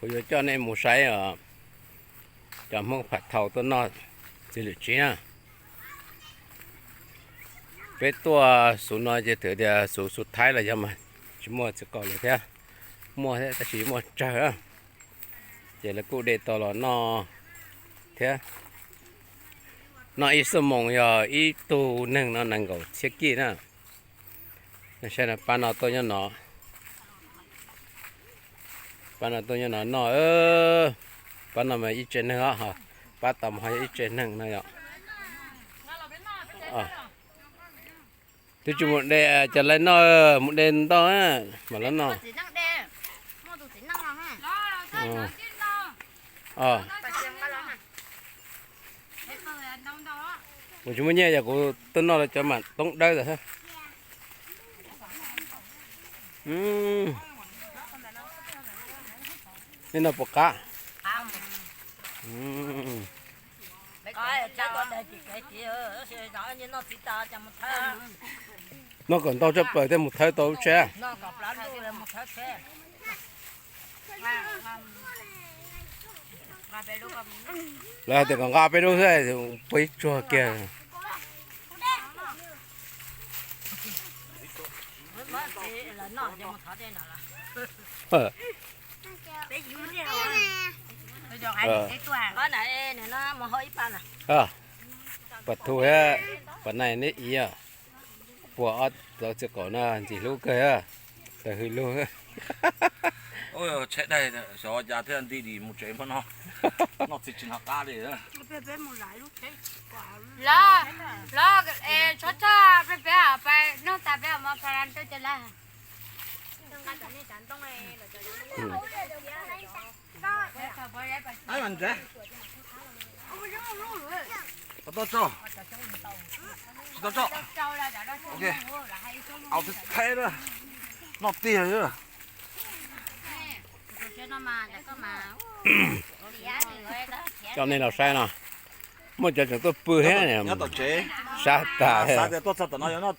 Kuv yuav coj nej mus saib os, cov Hmoob Phav Thau tuaj noj txiv lwm tsib na. Peb tuaj xub no ces twb tias xub xub Thaib los yog mas tsis muaj txiv qaub lawm thiab, muaj thiab tab sis muaj tsawg. Ces lawv kuj de tau los noj thiab. Noj ib xuab moos yog ib tug neeg no nees nkaum txhiab kij na. Saib no, pab no tuaj nyob no, pab no tuaj nyob no noj. Pab no mas ib tsev neeg os, pab tau mas ho yog ib tsev neeg no yom. Twb tsis mus de cov lawv noj, mus de ntau mam los noj. Kuv tsis muaj nyiaj, yog kuv tuaj noj lawv cov mam toob dawb ntawd. Nej noj puas qab? Noj kom ntau tshaj plaws thiaj mus thawb tau lub tsheb. Lawv hais tias kom nqa peb lub xwb, puag ib tsuag kiag. Pas thu, pas nai neb ib, puas ob txawv txiv qaum no ntxim hlub kawg, tawm hws lug. Tshaib daig xyov cas thiaj nti dim mus tsev hmo no, noj txiv tsis hnov qab li. Los, los, txhob txhawj, peb, peb pais noj tas peb mam pais rau cov lawm. Tsis tau tso, tsis tau tso. Au, thaib, noj tiag. Coj nej los saib no, muaj cov tseem tuaj pw thiab. Nyob tom tsev, sab tas. Xav tias tuaj txog tom no yuav noj